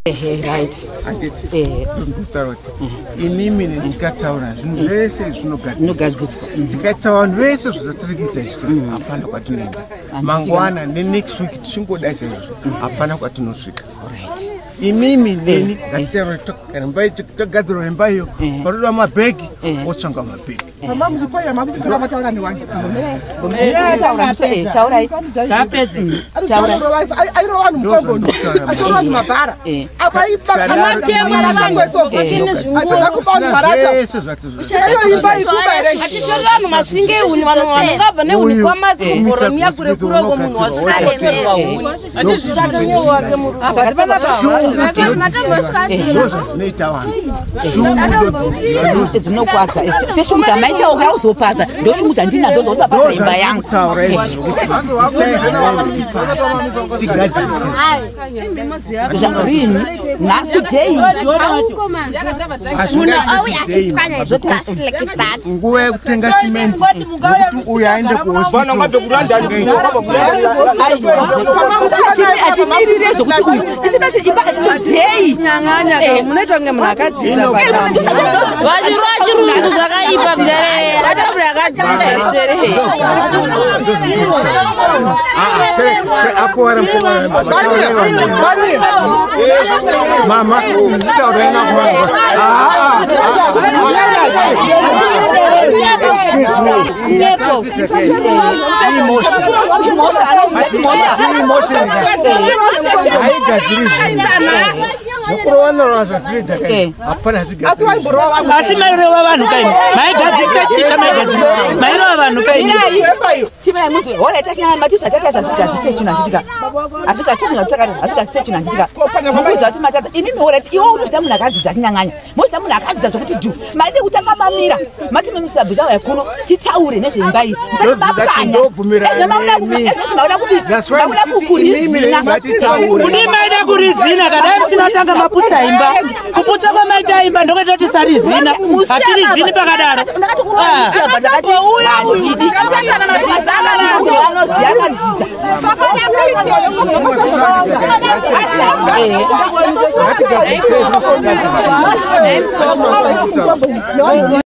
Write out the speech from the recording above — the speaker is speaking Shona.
Ehe, right. Handiti? Ehe. Ndikutaura kuti imimi netikataura zvinhu zvese Zvinogadziriswa. Tikaita vanhu vese zvatiri kuita izvi, hapana kwatinoenda. Mangwana nenext week tichingodai saizvo, hapana kwatinosvika. Right. Imimi neni ngatitaura, togadzirwa imba iyo. Panoda mabhegi, otsvanga mabhegi. Taurai, taurai. Airova vanhu mukombono, achitorova vanhu mabhara. Apaipapeda kupa vanhu marata. Zvese zvatizvo. Imba ikuba here? Atitori vanhu masvinge huni, vanhu vanongabva nehuni kwamasi kubhoromiya kure kuroko, munhu wasvika kotorwa huni atizvisakanyowake. Ndozvazvinoita vanhu, shungu ndodziziva. Dzinokwadza seshungu dzamaitawo kauzopadza, ndoshungu dzandinadzo dzokuti papadza imba yangu. Ndozvandikutaura izvi zvokuti isai hana tigadzirise. Rini? Nhasi, today? Munhu auya achipwanya just like that. Nguva yekutenga simenti nokuti uyu aende kuhospital. Atimirire zvokuti uyu itinati imba today. Nyang'anya munoita kunge munhu akadzidza patambo. Vachirova chirungu zvakaipa kudare, atabura akadzidza stere. Akuwara mukomana, mama, chitaurai nakuvanhu. Excuse me. Emotion. Imhosva, anoziva kuti mhosva. Emotion haigadziri zvinhu. Nokurovanarova zvatinoita kai, hapana. Asi waimborova vamwe? Asi mairova vanhu kaini, maigadzirisa chika, maigadzirisa, mairova vanhu kaini. Imba iyo. Chimai muti horaita chinyanya mati zvatakaita zvazvigadzise chinhu, handitika? Hazvigadzise chinhu zvatakati, hazvigadzise chinhu, handitika? Mukuziva kuti matadza imimi. Horaiti, iwe unozvita munhu akadzidza, chinyang'anya mozvita munhu akadzidza zvokuti dhu maide kutanga mamira mati mimusabvisa uya kuno titaure nezveimba iyi, musati mapwanya. Ndobvumira nemi. Makuda kuti That's why makuda ndichiti imimi kukurizina. ngatitaure. Kudi maida kurizina kadai musina tanga maputsa imba. Kuputsa kwamaita imba ndokuita kuti sarizina, hatirizini pakadaro. Ndakati kurowa, ndakati handidi. Anoziva, akadzidza. Ngatigadzirise.